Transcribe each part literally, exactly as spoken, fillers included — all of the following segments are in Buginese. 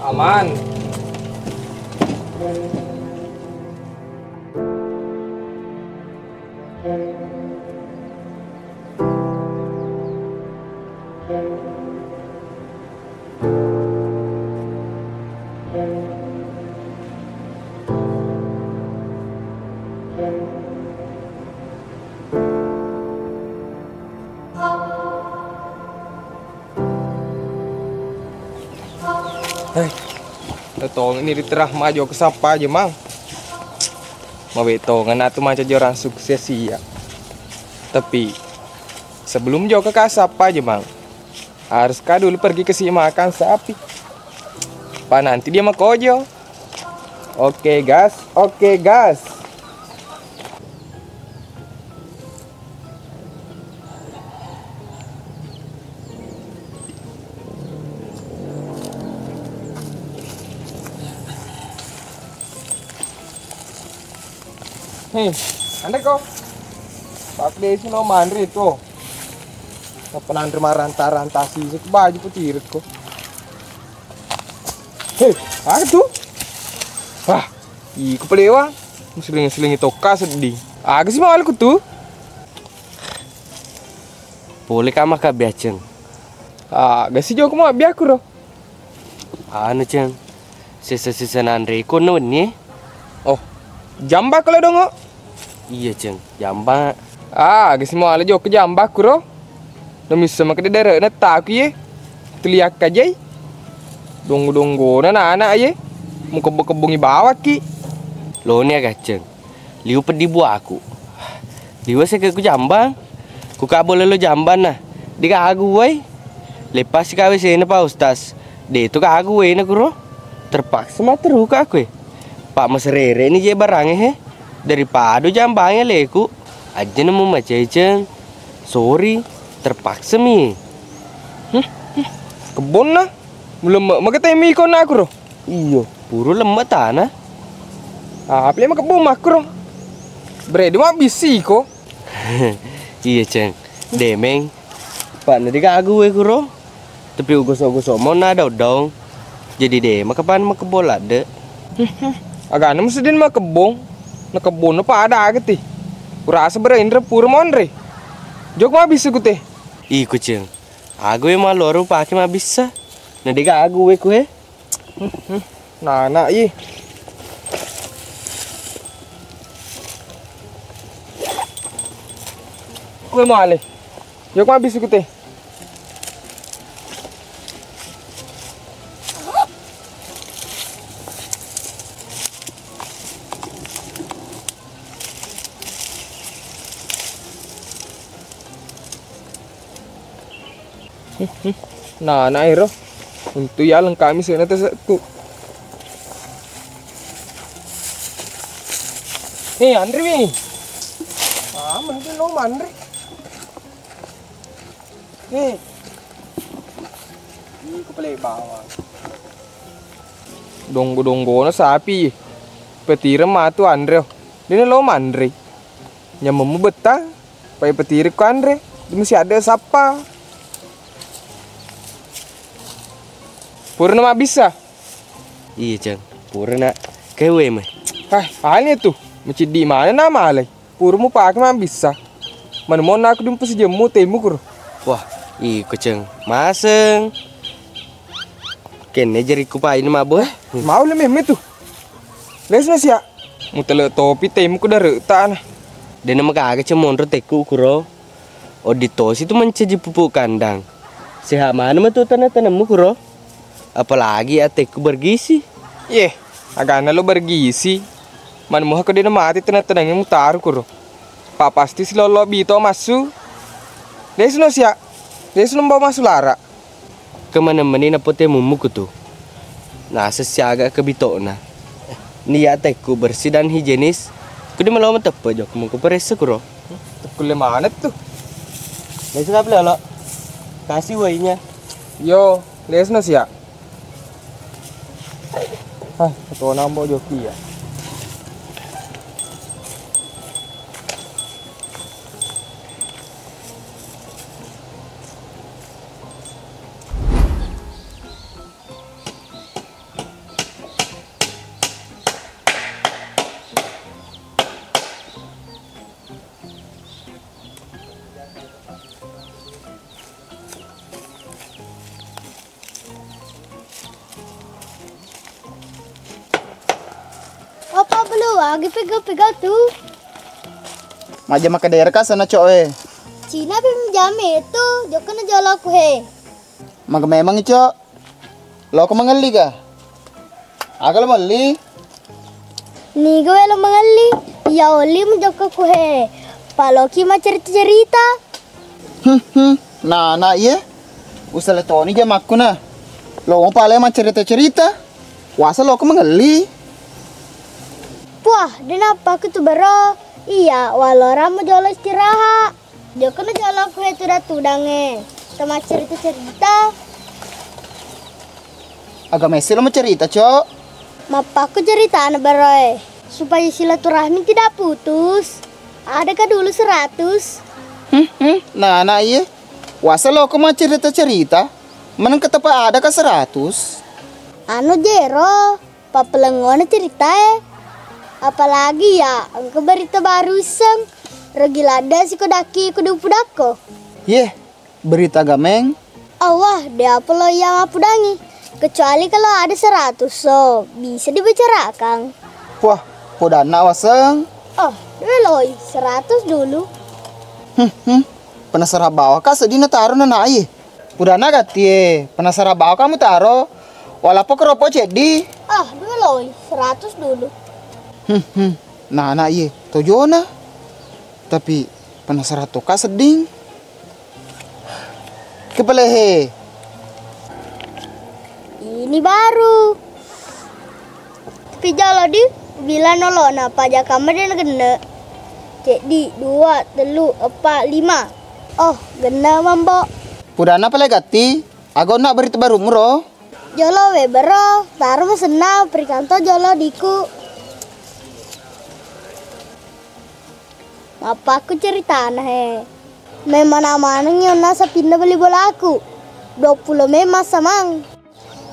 Aman. Hei, tongeng ni riterah maju ke sapa aja, Mang. Mawe tongeng atu maca jorang sukses iya. Tapi sebelum jauh ke sapa aja, Mang. Harus ka dulu pergi ke si makan sapi. Pa nanti dia makojo. Oke, gas. Oke, gas. Hei, anre ko. Pak Desi no manre to. Apa nanre maranta-ranta sisik baju putirik ko. Hei, apa tu? Wah, iko pelewa. Seling-seling tokka sedih. Aga si malu ku tu? Pole ka maka biaceng. Aga si joko ma biaku ro. Anu, Ceng, sesa-sesa nanre iko no wenni e. Oh, jamba ko le dongo? Iya, Ceng, jamba. Ah, aga si muala jokka jamba kuro. Namissa maka de dere na taku ye. Teliak kajai. Donggo-donggona na anak ye. Mukebbo-kebbongi bawakki. Lo ni aga, Ceng. Liu peddi buaku. Liu seke ku jambang. Ku kabo lelo jambang na. Di kagu wai. Lepas si kawe sena pa Ustaz. De tu kagu wena kuro. Terpaksa materuka aku e. Pak maserere ni je barange he. Daripada jambange leku. Aja nemu maceceng. Sorry. Terpaksa mi. Hmm, hmm. Kebonna. Belum mega temi ko na kuro. Iyo, puru lemma tana. Ah, apa le makebbong makkuro? Bre, de mabbissi ko. Iya, Ceng. Demeng. Pak na digagu we kuro. Tapi ugosok-gosok mo na daung-daung. Jadi de makapan makebbong ladde. Agana musedin makebbong. Na kebbong na pada agati. Urasa bere indra pura monre. Jok mabbissi kute. Iko, Ceng. Agu we maloro pake mabbissa. Na digagu we kue. Nana i. Kue male. Yok mabisi kute. Nah, nah, ero. Untu yaleng kami sena tesekku. Eh, anri wi. Ah, mending lo manri. Eh. Ini kepala bawang. Donggo-donggona sapi. Petireng matu anre. Dene lo manri. Nyamemmu betta. Pai petirik ko anre, de musi adde sappa. Purana mabbissa? Iya, Ceng. Purana. Kewe me. Hah, ani tu. Maciddi mana na malai. Pura mupake mabbissa. Mana monna aku dumpu sijemmu temu kuro. Wah, iko, Ceng. Maseng. Kenne jerikku paini mabbo, eh. Mau le memme tu. Lesna sia. Mutele topi temu ku dare tana. Dena magaga cemonro tekku kuro. Odi tosi tu mencaji pupuk kandang. Sehat mana matu tanah-tanahmu kuro? Apalagi atekku bergizi. Yeh, aganna lo bergizi. Manumoha ko dena mati tenang-tenangnge mutaru kuro. Pa pasti silolo bito massu. Desuno sia. Desuno mbawa massu lara. Kemana meni napote mummuku tu. Naseng siaga ke bitona. Nia tekku bersih dan higienis. Kudu melo mateppe jokku mengko peressa kuro. Tekkulle maneng tu. Lesu apa lolo? Kasih wainya. Yo, lesno sia. Hah, ketua nambo joki ya. Apa belum lagi pegal-pegal tu? Maja maka daerah kasana cok eh. Cina pe menjame tu, jokka na jolo ku he. Maga memang cok. Loko mangelli ga? Aga lo melli? Niga welo mangelli? Iya oli mujokka ku he. Paloki maccerita-cerita. Hmm, hmm. Nah, nah, iye. Usale toni jamakku na. Lo pale maccerita-cerita. Wasa loko mangelli. Puah, denappa aku tu bero. Iya, walora mujolo istirahat. Jokkana jolo ku he tudang-tudangnge. Temaccerita-cerita. Aga messe lo macerita, cok? Mappakku ceritana, baroe. Supaya silaturahmi tidak putus. Adakah dulu seratus? Hmm, hmm, nah, nah, iye. Wasa loko maccerita-cerita. Meneng ketepa adakah seratus? Anu jero. Pappelengngona ceritae. Apalagi ya, engka berita baru isseng. Rogi ladde siko daki kudu pudakko. Yeh, berita gameng. Allah, de apa lo iya mappudangi. Kecuali kalau ada seratus so, bisa dibicarakan. Wah, podanna waseng. Oh, dua loi, seratus dulu. Hmm, hmm. Penasaran bawa ka seddi na taro na nai. Purana gatti e, penasaran bawa kamu taro. Walaupun keropo ceddi. Ah, dua loi, seratus dulu. Hmm, hmm. Nah, anak iye, tojona. Tapi penasaran toka sedding. Kepelehe. Ini baru. Tapi jolo di, bila nolona pajak kamma de na genne. Ceddi, dua, tellu, eppa, lima. Oh, genne mambo. Purana pale gatti, aga onna berita baru muro. Jolo we bero, taro masenna, perikanto jolo diku. Mappakku ceritana he. Memmana manengngi onna sapinna bali bolaku. Duappulo memang samang.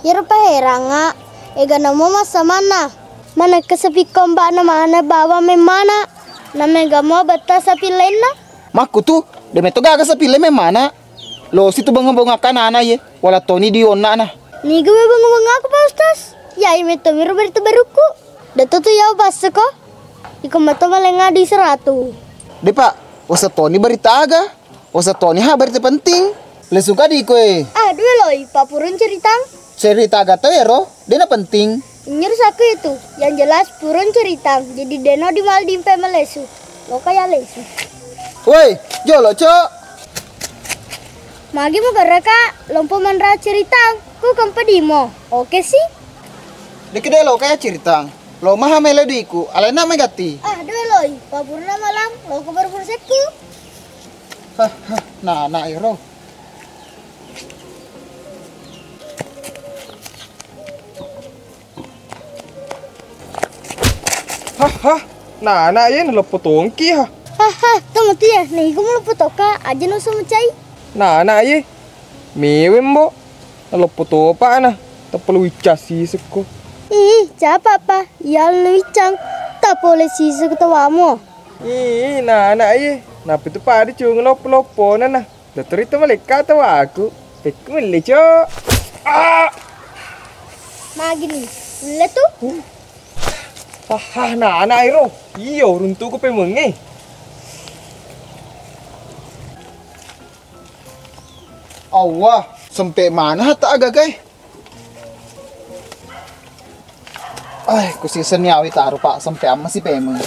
Iyaro paheranga, ega namo massamanna. Manekka sapikko mbak na mana bawa memmana. Na mega mo betta sapi lainna. Makkutu, de metto gaga sapi lain memmana. Losi tu bengong-bengong akkanana ye. Wala toni di onna na. Niga we bengong-bengong aku, Pak Ustaz? Yai metto miro berita barukku. Dato tu yau basseko. Iko metto malenga di seratu. De, Pak, wasa toni berita aga? Wasa toni ha berita penting. Lesuka di koe. Ah, dua loi, Pak, purun ceritang. Cerita aga to ero? Dena penting. Nyuruh aku itu. Yang jelas purun ceritang. Jadi deno di mal dimpe melesu. Loka ya lesu. Woi, jolo, Cok. Magi mo geraka, lompo manra ceritang. Ku kempe dimo. Oke sih. Deki de loka ya ceritang. Lo maha melo diku, alena megati. Ah, dua loi, papurna malam, lo ku baru sekku. Hah, hah, nah, nah, ero. Hah, hah, nah, nah, ye, naleppo tongki, ha. Hah, hah, to mati ya, nah, iku maleppo toka, aja no sama cai. Nah, nah, ye, mewe mbo, naleppo topa na, tappa lu wicca sisekko. Ih, capa apa? Iya lu wicca, tapole sisek tawamo. Ih, nah, nah, ye, napi tu padi cung loppo-loppo na, nah. Dottoro itu malekka tau aku. Pekku melle, Cok. Ah! Magi ni? Ulle tu? Haha, nah, anak ero. Iyo, runtuku pemengnge. Allah, sempe mana hatta agagai? Ai, kusisenni awi taru, Pak, sampai amma si pemeng.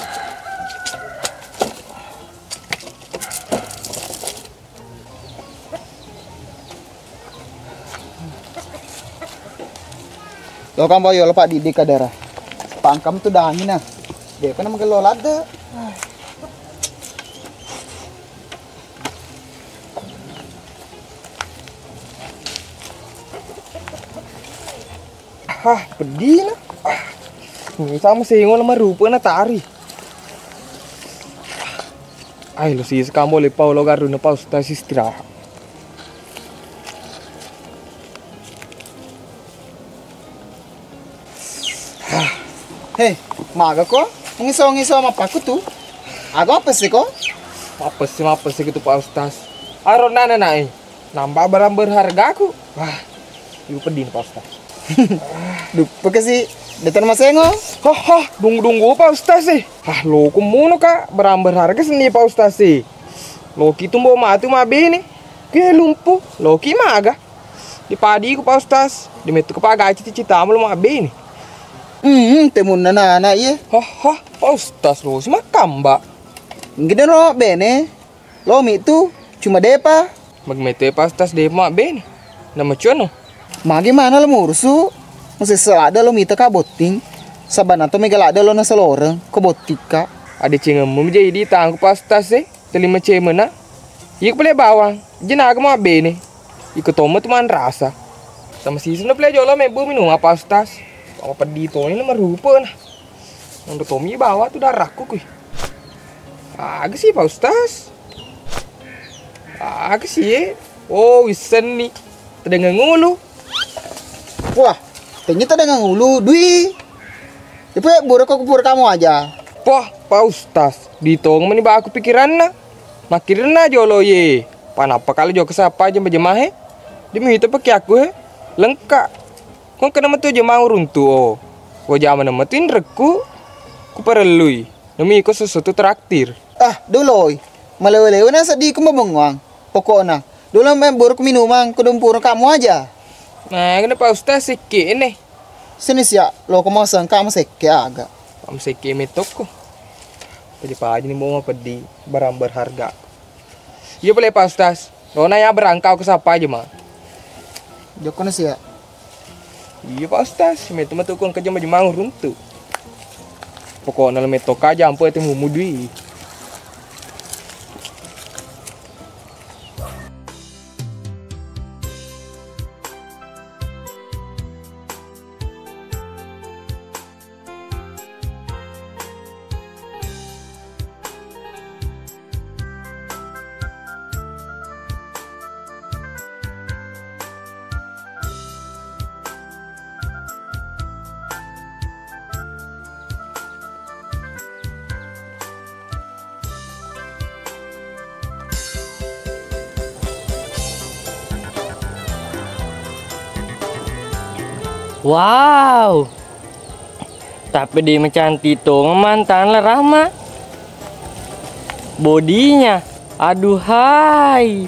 Lo kan boyo lo, Pak, didi kadara. Pangkam tu dangina. Dia kan magello ladde. Hah, pedina. Ah, ini sama sengo nama rupa na tari. Ai, lo si sekambo le pau lo garu na pau sta si istirahat. Hah. Hei, maga ko? Mengiso-ngiso mappaku tu. Aku apa sih ko? Apa sih, apa sih itu Pak Ustaz? Aro nana nai. Nambah barang berhargaku. Wah, ibu pedih Pak Ustaz. Duppe kasi, detan masengo. Hah, hah, dunggu-dunggu Pak Ustaz sih. Hah, lo kumuno ka, barang berharga seni Pak Ustaz sih. Loki tumbo matu mabene. Kue lumpu, loki maga. Di padiku Pak Ustaz, di metu ke pagaci cita-citamu lo mabene. Hmm, temunna nana iye. Hah, hah, Pak Ustaz lo si makamba. Nggede lo bene. Lomi tu cuma depa. Magmetu e Pak Ustaz depa mabbene. Namacuano. Magi mana lo murusu? Masessa ladde lo mita ka botting. Sabana to mega ladde lo nasaloreng ko botting ka. Ada cengemmu menjadi tangku Pak Ustaz e. Terima cemena. Iya pale bawang. Jenaga mabbene. Iko tommo tu manrasa. Sama siseng pale jolo mebbu minum apa Ustaz. Apa peddi toni nama rupa nah. Nando tomi bawa tu darakku kui. Aga sih Pak Ustaz? Aga sih ye? Oh, wissenni. Tedengeng ulu. Wah, tengi tedengeng ulu, dui. Ipe buru kok pura kamu aja. Wah, Pak Ustaz, ditong meni baku pikiranna. Makkirinna jolo ye. Panappa kali jokka sappa jema-jemahe. Demi itu pake aku he. Lengka. Kong kena metu jemang runtu o. Wajama na metu inrekku. Ku parellui. Nami iko sesuatu traktir. Ah, duloi. Malewe-lewe na seddi ku mabengwang. Pokokna, dulu me buruk minumang ku dumpuru kamu aja. Nah, kena Pak Ustaz sikki ini. Sini sia, lo ko maseng kamu sekke aga. Kamu sekke metokko. Paji-paji ni mau peddi barang berharga. Iya boleh Pak Ustaz. Rona ya berangkau ke sapa aja ma. Jokko na sia. Iya Pak Ustaz, metu metu kong kerja maju mau runtu. Pokoknya lo meto kaja ampo itu mumudui. Wow, tapi dia mencantik tuh mantan lah Rahma. Bodinya, aduhai.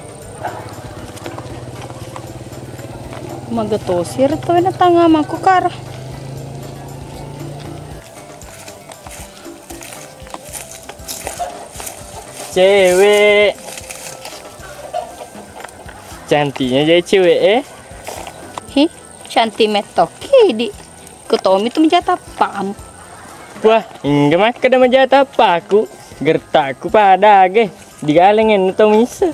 Maga tosir tuh na tanga mangku kara. Cewek. Cantiknya jadi cewek, eh. Hi, cantik mettoki di. Kotomi tu menjata pam. Wah, enggak makkeda menjata paku. Gertaku pada age. Digaleng enno to misa.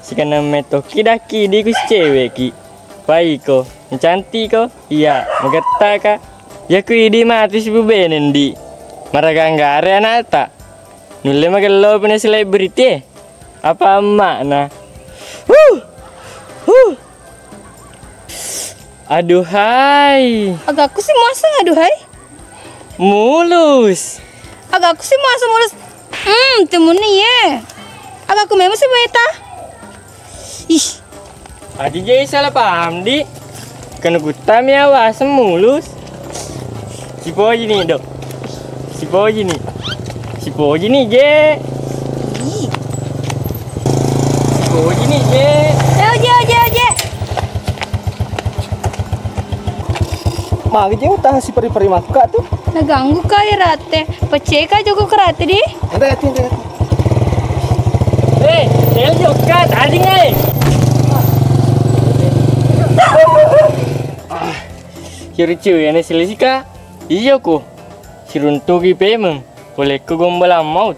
Sikenna mettoki daki di ku cewekki. Paiko, cantik ko. Iya, magetta ka. Ya ku idi matu si bubenen di. Maraganggare anata. Nulle magello punya selebriti e. Apa emakna? Huh. Huh. Aduhai. Agaku si muaseng aduhai. Mulus. Agaku si muaseng mulus. Hmm, temuni ye. Agaku memang si meta. Ih. Aji je salah paham di. Kena gutta mi awaseng mulus. Sipoji ni dok. Sipoji ni. Sipoji ni je. Ih. Sipoji ni je. Oje, oje, oje. Magi je utaha si peri-peri makka tu. Naganggu ka ya rate. Peceka joko kerate di. Ente ati, ente ati. Eh, tel jokka tadi ngai. Ciri-ciri ane selesika. Iya ko. Siruntuki pemeng. Polekko gombalang maut.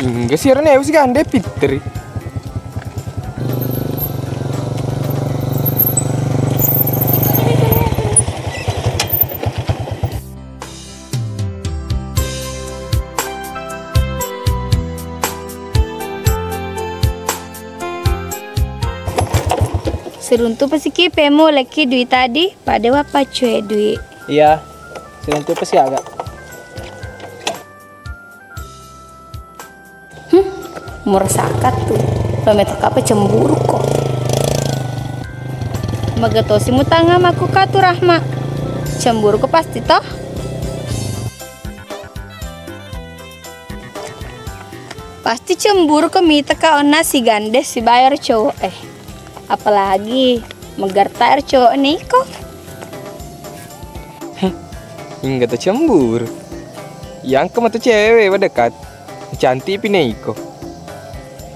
Ingga siarane wis gande Fitri. Siruntu pasiki pemeng lekki dui tadi, pada wappaccue dui. Iya, siruntu pasi aga. Hmm, murasaka tu. Lo metokka apa cemburuko. Magatosi mutanga makku ka tu Rahma. Cemburuko pasti toh. Pasti cemburuko mitaka onna sigande sibayar cowok eh. Apalagi megerta er cowok niko. Heh, ingga to cemburu. Yangka matu cewek wadekat. Cantik pi neiko.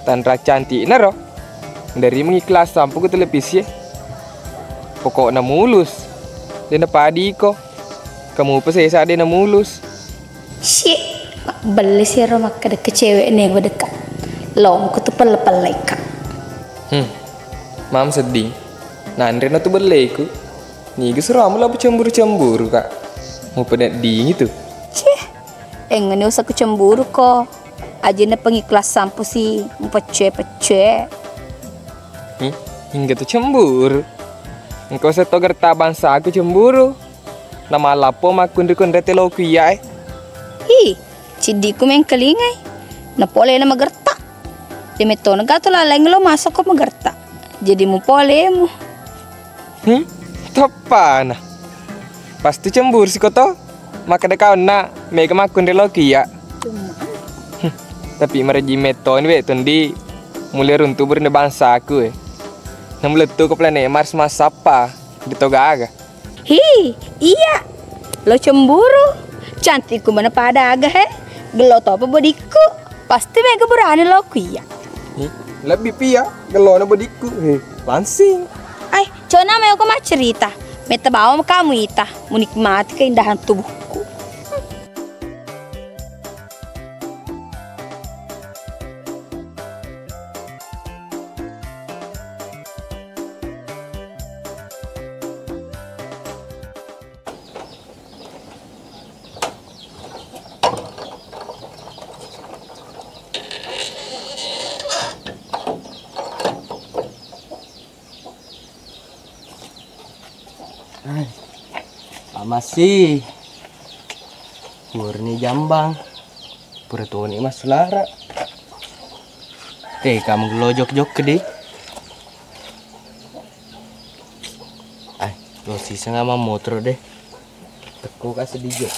Tanra cantik naro. Dari mengikhlas sampu ke televisi. Pokokna mulus. Dena padiko. Kamu pesesa dena mulus. Syik, mabbelle siro makkeda ke cewek ne wadeka. Longko tu pelle-pelleka. Hmm. Mam sedding. Nanre na tu belleku. Niga suro amu labu cemburu-cemburu ka. Mupeneddingi tu. Cih, engkani usaku cemburu ko. Ajena pengikhlas sampu si mupecce-pecce. Hmm? Hingga tu cemburu. Engkau setogerta bangsaku cemburu. Namalappo makkunre-kunre teloku iya e. Hi, ciddiku mengkalingai. Napolena magerta. Demetona gato laleng lo masoko magerta. Jadi mupolemu. Hmm? Toppana. Pasti cemburu siko to. Makkeda kaonna mega makkunre loki iya. Hmm. Tapi marejing mettoni we tondi. Mulai runtu burine bangsaku e. Namulettu ko planet Mars massappa. Dito gaga. Hi, iya. Lo cemburu. Cantikku mana pada aga he. Gelo topa bodikku. Pasti mega burane lo ku iya. Hi, lebbi pia. Gelona bodikku. He, langsing. Ai, cona meko maccerita. Metta bawang kamu ita. Menikmati keindahan tubuhku. Ai, amasi. Murni jambang. Pura toni massulara. Te, kamu lojok-jok di. Ai, lo siseng ama motro deh. Teko ka sedih jok.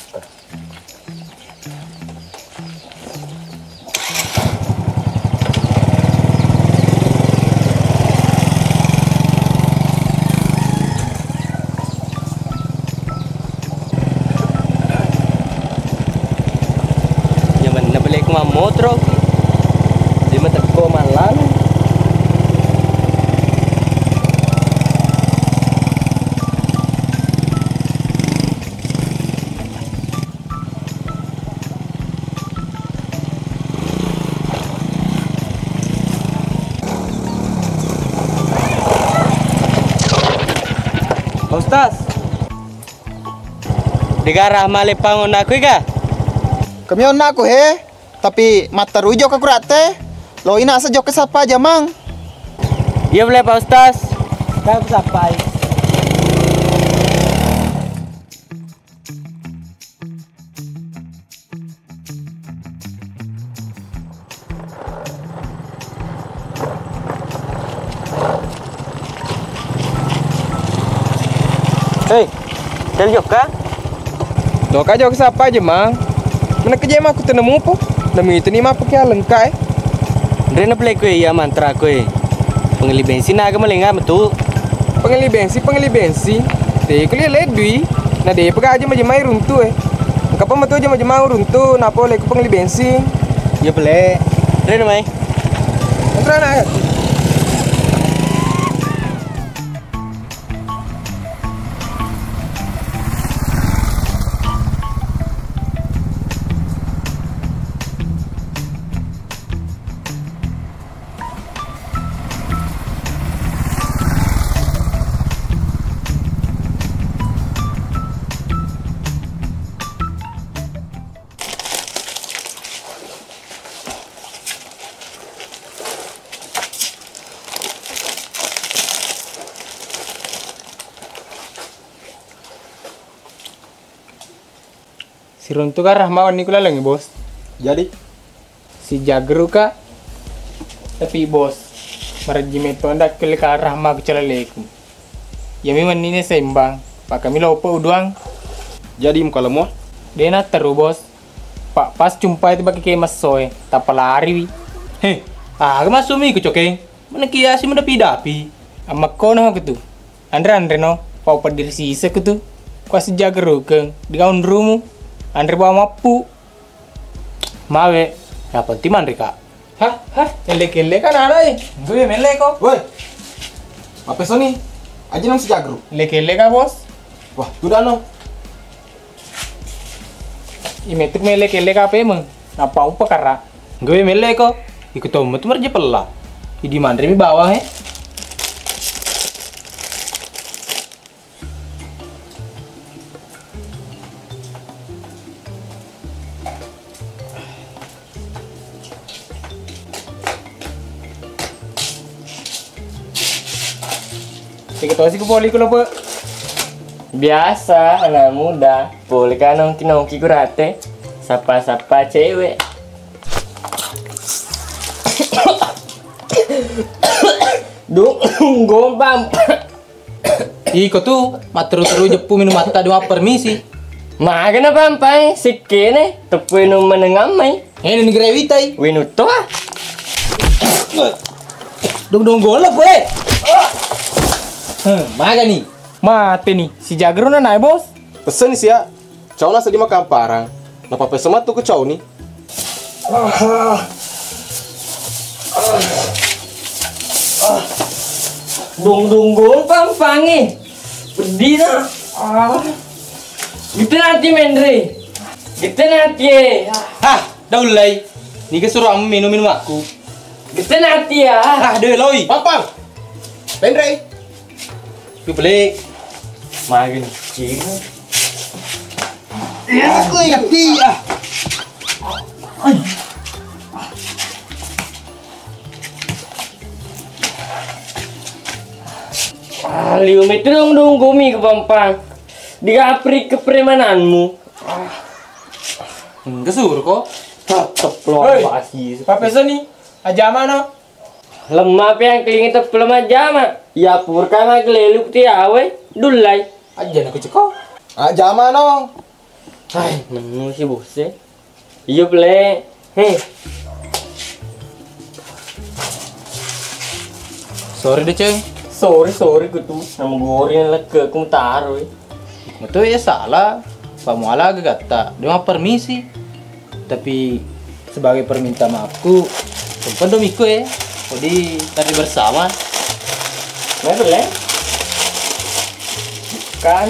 Nyamanna beleku mammotoro. Lima teko mallang. Ustaz. Degara male pangonnaku iga? Kami onnaku he, tapi mattarujo ka kuratte. Lo ina sa jokka sappa jamang. Iya boleh Pak Ustaz. Kau sappai. Hei, dari jokka? Jokka jokka sappa aja mang. Menekka jema aku tena mupo, namiteni mapake alengka e. Nrena pale koe iya mantra koe. Pengelli bensin aga malenga metu. Pengelli bensin, pengelli bensin. De kuliah ledui. Na de pega aja majemai runtu e. Engkapa metu aja majemai runtu, napa oleh ku pengelli bensin. Iya pale. Nrena mai. Entrana. Siruntuka Rahma wenni ku lalengngi, Bos. Jadi? Sijaggeruka. Tapi, Bos, marejji metto nda kelle ka Rahma ku calaleku. Iyami wennine sembang, pakami lope uduang. Jadi mukalemu? De natteru, Bos. Pa pas cumpai tu baki ke messoe, tappa lariwi. He, aga masumi ku cokeng? Mana kiasi mendapi-dapi? Amakkono aku tu. Anre-anre no, pau peddir sisek tu. Kuasi jagerukeng, digaun rumu. Anre bawa mappu. Mawe, ya penting manre, Kak. Hah, hah, elle-kelle kan ana e. Gue melle ko. Woi. Apa soni? Aja nang sijagru. Leke-leke ka, Bos. Wah, tu dano. Imetuk mele-kele ka peme. Napa upa kara? Gawe mele ko. Iku to metu marja pella. Idi manre mi bawang e. Siki tosi ku poli ku lope. Biasa anak muda, poli ka nongki-nongki ku rate, sappa-sappa cewek. Dung gombang. Iko tu, matteru-teru jeppu minumatta de mappermisi. Magana pampai, sikkene, teppu inung maneng ammai. Ene ni gere witai. Winutto ah. Dong-dong golok we. Heh, magani. Mateni, si Jagro na nae, Bos. Pesen sia. Cauna seddi makamparang. Napapeseng matu ku cauni. Dung-dung gompang pange. Pedina. Ah. Gitte nati menre. Gitte nati e. Hah, daullai. Niga suruh ammu minum-minum aku. Gitte nati ya. Ah, de loi. Pampang. Penrei. Yu beli. Magi nih. Cing. Aku ya. Ah, liu metu dong dong gumi ke pampang. Digapri kepremananmu. Enggak suruh kok. Tetep lo. Hei, basi. Papesoni. Aja mana? Lemma pe angkelingi teppele majjama. Iya purka magelelu tiawe dullai. Ajjana ku ceko. Ajjama no. Hai, menu si bose. Iyo pele. He. Sorry deh, Ceng. Sorry, sorry, kutu. Nama goreng lekke ku taroi. Metu ya salah. Pamuala gagatta. Dia mau permisi. Tapi sebagai perminta maafku, sempat dong ikut ya. Jadi tadi bersama. Nggak boleh. Bukan.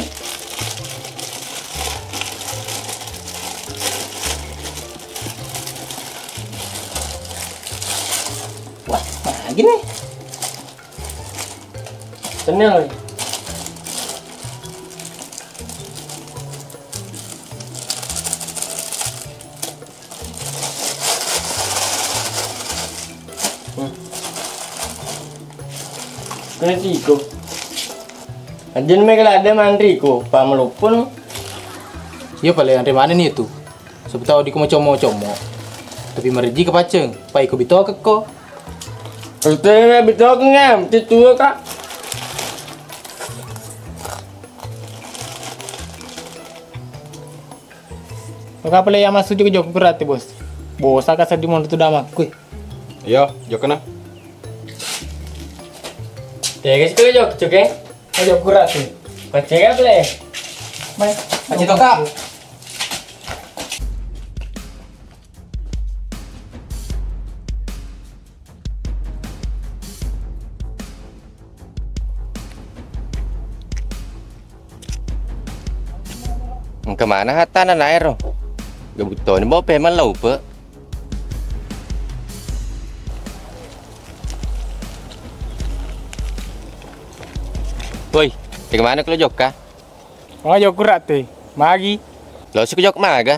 Wah, nah gini. Tenang. Hmm. Kena siko. Ajin me kala ada mantri ko, pa melupo no. Iya pale anre mana ni itu. Siapa tahu di ko macommo-commo. Tapi marejji ke paceng, pa iko bito ke ko. Itu bito ke ngam, itu tua kak. Loka pale iya massu jokka-jokka kurate, Bos. Bosa ka seddi monro tu damakku. Iyo, jokkana. Tega sih jokka-jokka, eh? Ayo kurate. Pacega pale. Mai. Pacetoka. Engka maneng hattana naero? Gabut toni bo pemeng laupe. Woi, tega maneng ko lo jokka? Oh, jokka kurate. Magi? Lo si ko jokka maga?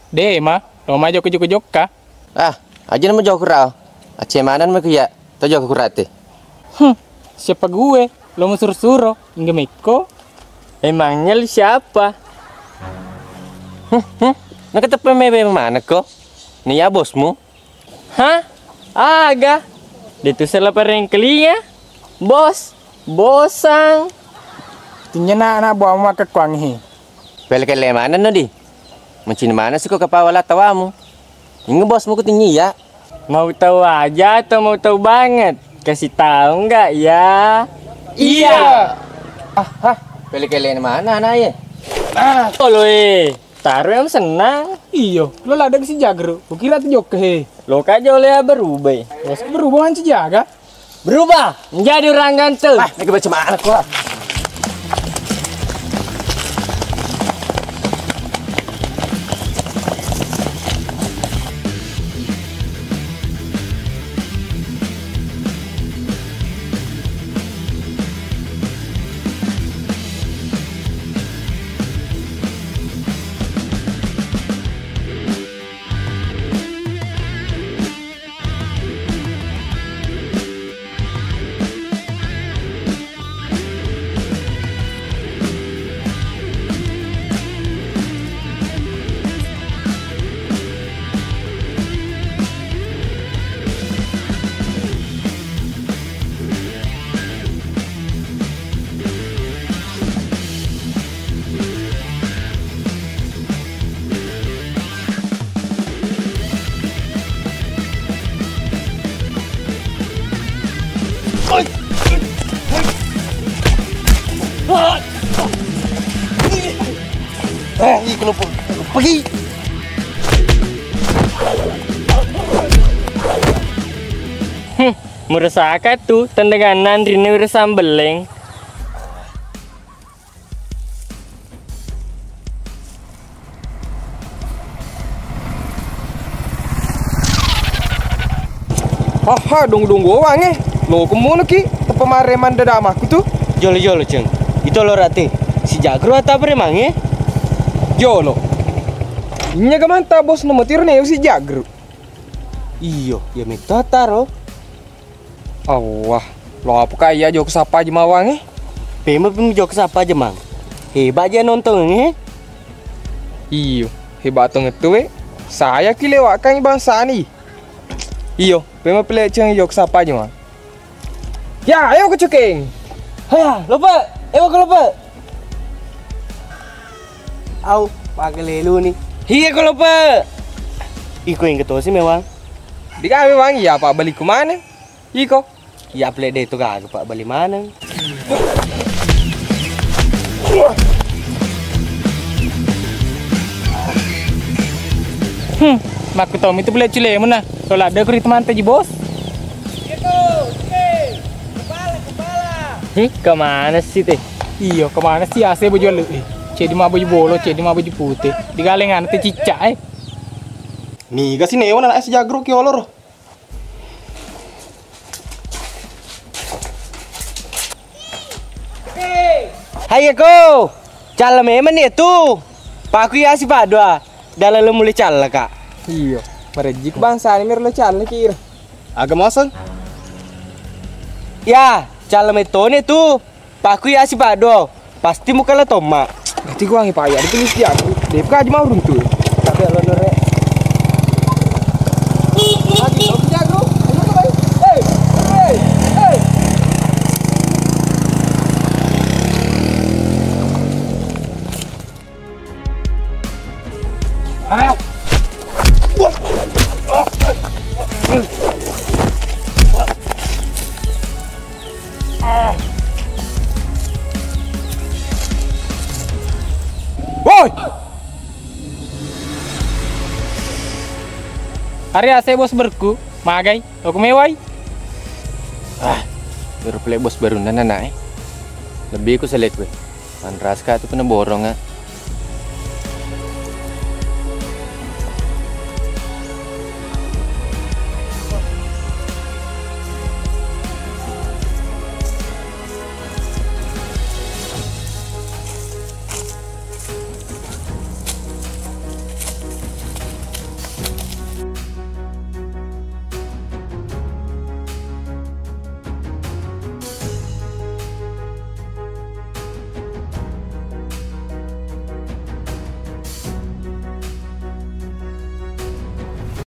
De ma, lo ma jokka-jokka-jokka. Ah, aja na majokka rau. Acce maneng maki iya, to jokka kurate. Hmm, siapa gue? Lo mau suro-suro, enggak mekko. Emangnya lu siapa? Hmm, hmm. Nakateppe mebe maneng ko? Ni ya bosmu? Hah? Aga? Dia tuh salah parengkelinga. Bos, bosang. Tinya na anak buahmu makkekkuang he. Pele-kele maneng no di. Mancini maneng siko kepala tawamu. Inge bosmu ku tinyi ya. Mau tahu aja atau mau tahu banget? Kasih tahu nggak ya? Iya. Ah, ah, pele-kele mana anak ye? Ah, tolo eh. Taruh yang senang. Iyo, lo ladang si jagro. Kukira tu jokke he. Lo kaja oleh berubah. Bos berubah manci jaga. Berubah menjadi orang ganteng. Ah, lagi baca mana kok? Eh, ih, kenapa? Pergi. Hmm, murasaka tu tendenganan rine wirasambelleng. Haha, donggo-donggo wange. Lo kemono ki, tepa maremang dadamakku tu. Jolo-jolo, Ceng. Itu lo rate. Si Jagro atau premange? Jolo. Inya gamanta bos nomor tirne si Jagro. Iyo, ya metto taro. Awwah, lo apa ka iya jokka sappa aja mawang eh? Pema pem jokka sappa aja mang. Hebat aja nonton eh. Iyo, hebat tong itu we. Saya ki lewakkan bangsani. Iyo, pema pele ceng jokka sappa aja mang. Ya, ayo ke cukeng. Haya, lupa. Ewa ke lupa. Au, pagelelu ni. Hiya ke lupa. Iko yang ketosi mewang. Di kami wang iya apa beli kumane? Iko. Iya pele de to gaga pak beli maneng. Hmm, makku Tommy tu pele cilemu nah. Kalau ada kuri teman teji bos. Gitu, oke. Kepala, kepala. Hmm, kemana sih teh? Iyo, kemana sih ase baju alu eh? Cedi ma baju bolo, cedi ma baju putih. Di galengan te cicak eh. Niga si Neo na es jagro ki olor. Hayako, calla memang ni tu. Paku ya si padua. Dalam mulai calla ka. Iyo, merejik bangsa ni merlo calla kira. Aga maseng? Ya, calla metone tu. Paku ya si padua. Pasti muka la tomma. Berarti gua ngipa ya ditulis di aku. Dep ka di mau runtu. Tapi lo nore. Woi! Ari ase bos berku, magai, aku mewai. Ah, baru pele bos baru nana nae. Lebih ku selek we. Manraska tu pena borong ah.